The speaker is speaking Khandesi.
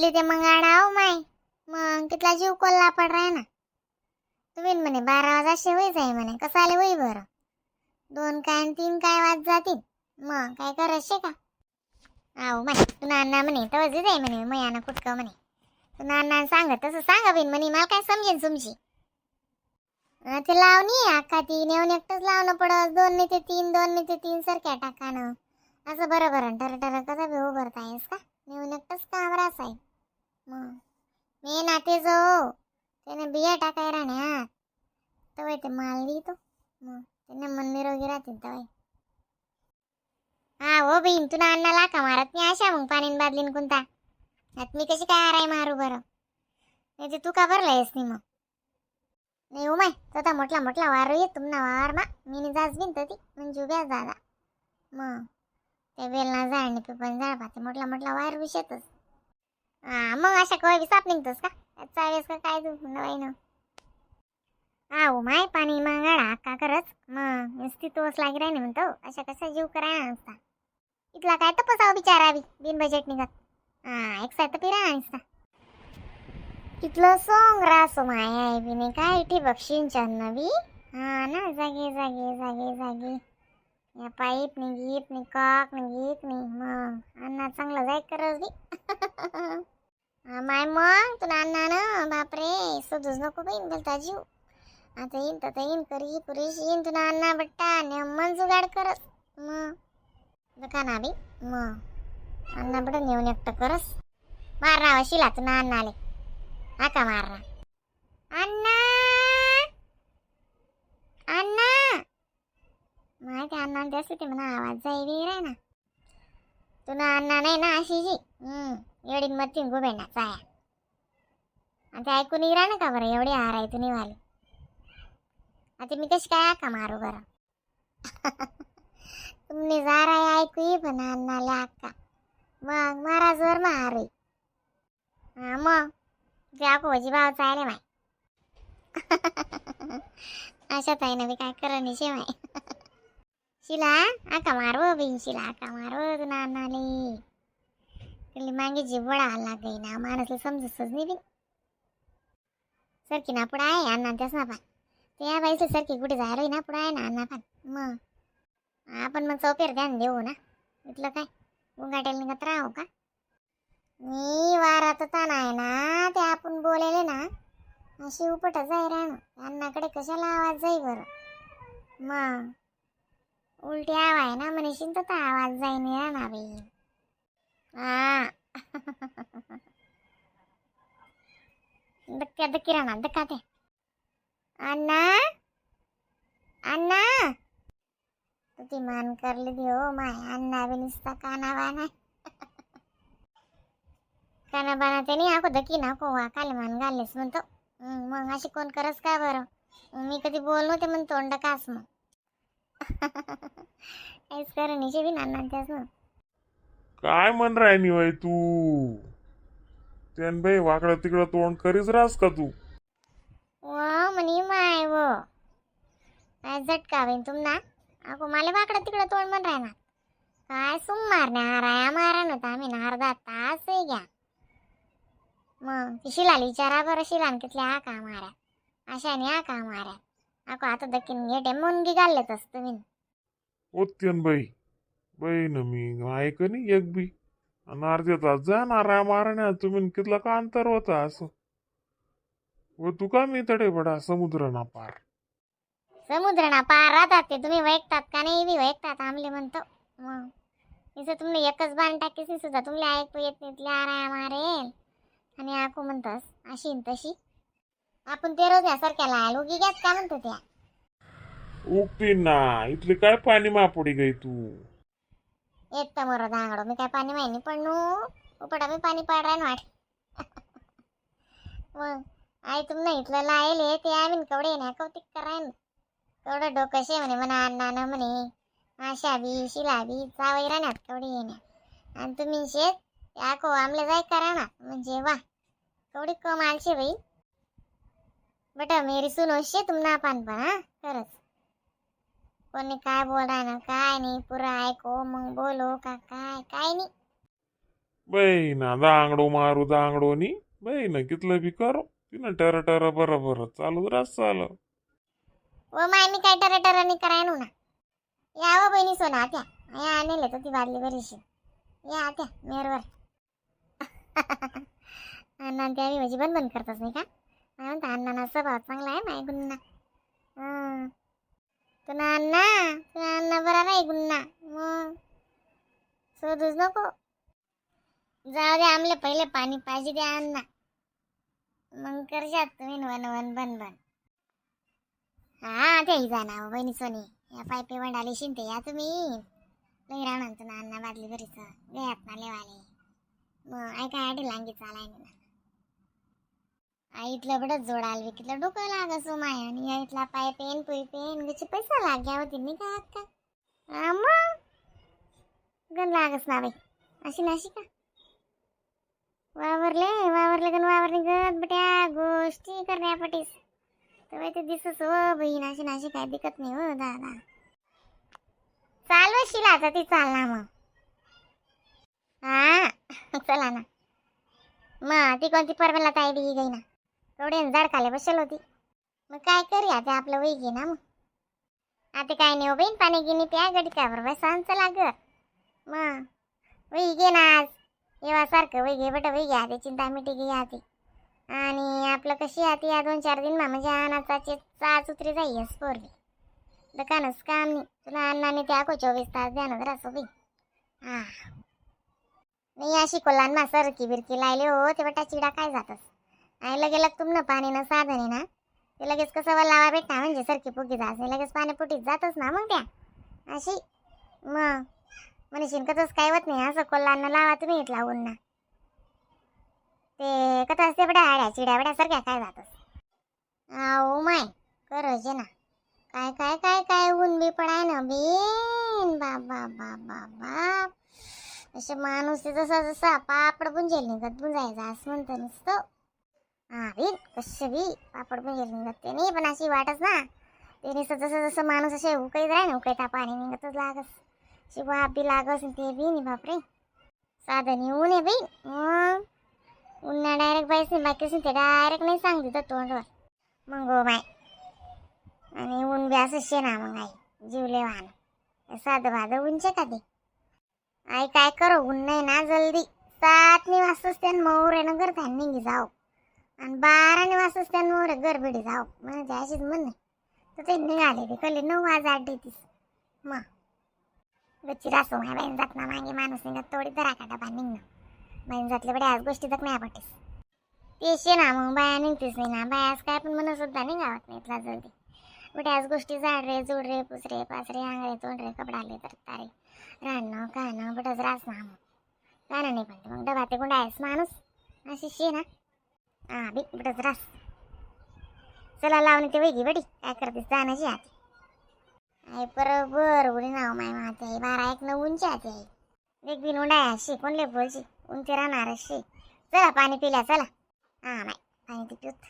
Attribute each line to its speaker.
Speaker 1: बादली ते मंगाडा हो माय. मग कितला जीव कोल्हा पड राय ना. तुम्ही म्हणे 12 वाजाशे होई जाय म्हणे, कसं आले होई बरं? दोन काय आणि तीन काय वाज जातील. मग काय करशे का? आहो माय, तू नाना म्हणे तवच जाय म्हणे मयानं कुटकं म्हणे. तू नाना सांग तसं सांगा बिन म्हणे, मला काय समजेन तुमची? ते लावणी अख्खा ती नेऊन एकटंच लावणं पडत. दोन नाही ते तीन, दोन नाही ते तीन सारख्या टाकानं असं बरं बरं टर टर कसा बी उभरता आहेस का? नेऊन एकटंच काम रास आहे. मग मी नाते जो त्याने बिया टाकाय राहण्यात तवय ते माल देतो. मग त्यांना मन निरोगी राहतील तवय. हा हो बहीण, तुला अण्णा लाका मारत नाही अशा मग पाणी बादलीन कोणता आत मी कशी काय आराय मारू बरं? नाही ते तू का भरला आहेस नाही मग? नाही हो माय, तथा मोठला मोठला वारू ये तुमना वावर मा. मी जाच बिन ती म्हणजे उभ्या दादा. मग ते बेलना झाड नाही, पिपण झाड पाहते, मोठला मोठला वायर बी शेतच. हा मग अशा कवाय बी साप निघतोस का चावेस का काय तू नवाई ना? हा हो माय, पाणी मागाडा का करच मग नुसती तोस लागी राही म्हणतो. अशा कसा जीव करा असता? इथला काय तपासावं बिचारा बी बिन बजेट निघत. हा एक साथ पिरा नुसता इथलं सोंग रासो माय आहे बी नाही काय ठिबक सिंचन नवी. हा ना, जागे जागे जागे जागे या पाईप नी गीप नी काक नी गीक नी. मग अण्णा चांगलं जाय करस बी. हा माय, मग तुला अण्णा ना बापरे शोधूच नको बाई बोलता जीव. आता येईन तर येईन करी पुरीश येईन तुला अण्णा बट्टा मन जुगाड करस. मग दुकान बी मग अण्णा बड नेऊन एकटं करस. मारना वशिला तुला अण्णा आले हा का मारना. अण्णा अण्णा माहिती अण्णा ते ते म्हणा आवाज जाई बी राय ना. तुला अण्णा नाही ना अशी जी एवढी मतीन गुबेना चाया आणि ते ऐकून राह ना का बरं? एवढी हार आहे तुम्ही वाली, आता मी कशी काय आका मारू बरं? तुमने जा राय ऐकू ये पण अण्णाला अक्का मग मारा जोर मारू. हा मग ते आको भाव चाले माय. अशा ताई ना बी काय करणं माय. शिला आका मारव बिन, शिला आका मारव तुला अण्णाले. तिला मागे जिव्वडा आला गई ना माणसला समजतच नाही बिन. सरकी ना पुढं आहे अण्णा त्याच ना पान ते या बाईचं सरकी कुठे जायला ना पुढं आहे ना अण्णा पान. मग आपण मग चौपेर ध्यान देऊ ना. इथलं काय गुंगाटेल निघत राहू का? मी वारात ताण आहे ना ते आपण बोलेले ना अशी उपट जाई राहणं. अण्णाकडे कशाला आवाज जाई बरं? मग उलटी आवा आहे ना म्हणशील तर आवाज जाई नाही राहणार बाई. हा धक्क्या धक्की राहणार धक्का ते. अण्णा अण्णा तू ती मान करली दी हो माय. अण्णा बी नुसता काना बाना काना बाना. त्याने आको धकी नाको वा काले मान घाललेस म्हणतो. मग अशी कोण करस का बरं? मी कधी बोललो ते म्हण तोंड कास मग काहीच करू नाही बी नाना त्याच ना.
Speaker 2: काय म्हण राहिनी वय तू त्यान बाई, वाकडं तिकडं तोंड करीच राहस का तू?
Speaker 1: व म्हणी माय व काय झटका बहीण तुमना. अगो मला वाकडं तिकडं तोंड म्हण राहणार काय? सुम मारण्या राया मारा नव्हता आम्ही ना अर्धा तास आहे घ्या. मग ती शिलाला विचारा बरं, शिलान कितल्या हा का माऱ्या अशाने हा का माऱ्या. अगो आता दक्कीन घेटे मुनगी घाललेतच तुम्ही.
Speaker 2: ओत्यन बाई बाई ना मी ऐक नाही एक बी आणि अर्ध्या तास जा ना राय मारण्या तुम्ही कितला का अंतर होता असं व तू का मी तडे बडा समुद्र ना पार.
Speaker 1: समुद्र ना पार राहतात ते तुम्ही वैकतात का नाही बी वैकतात आमले म्हणतो. मग निसं तुमले एकच बाण टाकीस नाही सुद्धा तुमले ऐकू येत नाही. तिला आराया मारेल आणि आकू म्हणतस अशी न तशी. आपण ते रोज सारख्या लायल उगी घ्यात का म्हणतो त्या.
Speaker 2: उगती ना इथले काय पाणी मापुडी गई तू?
Speaker 1: येत तर मोर दांगडो मी काय पाणी माहिनी पण उपटा मी पाणी पाडराय वाट. मग आई तुम नाही इथलं लायल हे ते आम्ही कवडे ना कौतिक करायन कवडं डोकं शे म्हणे म्हणा अण्णा ना म्हणे आशा बी शिला बी चावई राहणार कवडे येण्या आणि तुम्ही शेत आको आमले जाय करा ना म्हणजे वा कवडी कम आलशे बाई. बट मेरी सुनो शे तुमना पान पण हा खरंच कोणी काय बोलाय ना काय नाही पुरं ऐको मग बोलो का काय काय नाही.
Speaker 2: बाई ना दांगडो मारू दांगडो नी बाई ना कितलं बी करो तिनं टर टर बरं बरं चालू रास चालू.
Speaker 1: व माय, मी काय टर टर नाही कराय ना. या व बहिणी सोना आत्या, या आणले तर ती बादली बरीशी. या आत्या मेरवर. अण्णा त्या म्हणजे बंद बंद करतच नाही का? काय म्हणता, अण्णा स्वभाव चांगला आहे माय गुन्ना. हं. तुला अण्णा, तुला अण्णा बरा नाही गुन्ना. मग शोधूच नको, जाऊ दे. आमले पहिले पाणी पाहिजे द्या अण्णा, मग करशात तुम्ही one one bun bun. हा, ते जा ना बहिणी सोनी, या पायपे वंडाली शिंते या तुम्ही. लई राहणार तुला अण्णा बादली बरीच गयात ना लेवाले. मग ऐका, आठी लांगी चालाय ना आई. इथलं बडच जोड आलवी, कितलं डोकं लागस हो माय. आणि या इथला पाय पेन पुई पेन गचे पैसा लाग्या होती नाही का अक्का? हा, मग गण लागस ना बाई. अशी नाशी का वावरले वावरले गण वावरले गत बट्या गोष्टी करण्यापटीस तर बाई ते दिसस हो बहीण. अशी नाशी काय दिखत नाही हो दादा. चालवशील आता ती, चाल ना मग. हा, चला ना मग. ती कोणती परमेला ताई बी गई ना, थोडे झाड खाले बसेल होती. मग काय करी आता, आपलं वय घे ना मग. आता काय नाही हो बहीण, पाणी गिनी प्या गडी का बरोबर सांग चला ग. मग वही घे ना आज येवा सारखं वही घे बट वही घ्या ते चिंता मिठी घे आती. आणि आपलं कशी आती या 2-4 दिन मा म्हणजे अनाचाचे चाच उतरी जाई पोरगी. दुकानच काम नाही तुला अण्णाने ते आखो 24 तास द्या ना जरा बाई. हा नाही, अशी कोल्हान मा सरकी बिरकी लायले हो ते बटा चिडा काय जातस आणि लगे लग तुम ना पाणी ना साधन आहे ना ते लगेच कसं वर लावा भेटना म्हणजे सरकी फुगी जास लगेच पाणी पुटीत जातच ना मग त्या अशी. मग म्हणशील कसंच काय होत नाही असं कोल्हांना लावा तुम्ही इथला ऊन ना ते कसं असते बड्या आड्या चिड्या बड्या सारख्या काय जातस. आओ माय करजे ना, काय काय काय काय ऊन बी पडाय ना बेन. बाप बाप बाप बाप बाप, असे माणूस ते जसा जसा पापड बुंजेल निघत बुंजायचा असं म्हणतं नुसतं. हा बी कसं बी पापड बुंजेल निघत ते नाही, पण अशी वाटच ना ते नुसतं जसं जसं माणूस असे उकळीत राही ना, उकळता पाणी निघतच लागस, अशी वाफ बी लागस आणि ते बी नाही. बापरे, साधं ऊन आहे बाई. मग उन्हा डायरेक्ट बाईस नाही बाकीच ते डायरेक्ट नाही सांगते तर तोंडवर मग हो बाय. आणि ऊन बी असं शे ना मग आई जीवले वाहन साधं भाधं उंचे का ते आई. काय करो, ऊन नाही ना जल्दी 7 नि वाजताच त्यान मोर आहे ना घर त्यान निघी जाओ आणि 12 नि वाजताच त्यान मोर घर भिडी जाओ म्हणजे अशीच म्हण. तर ते निघाले ते कले 9 वाज 8 देतीस मग गच्ची रासो माय बाईन जात ना मागे माणूस निघत थोडी जरा का डबा निघणं बाईन जातले बड्या आज गोष्टी जग नाही पटीस ते शे ना. मग बाया निघतीच नाही ना बाया, आज काय पण म्हणत सुद्धा नाही गावात नाही इथला जल्दी. बट्या आज गोष्टी झाड रे जोड रे पुसरे पासरे आंगळे तोंड रे कपडाले तर तारे राहणं खाणं बटच रास ना मग गाणं नाही. पण मग डबा ते गुंडा आहेस माणूस अशी शे ना. हा बी बटच रास. चला लावणी ते वेगळी बडी काय करतेस जाण्याची आती आई बरोबर उडी नाव माय माते आई 12 1 9 उंची आती आई देख बिन उंडाय अशी कोणले बोलची उंची राहणार अशी. चला पाणी पिल्या चला. हा माय पाणी ते पिऊत.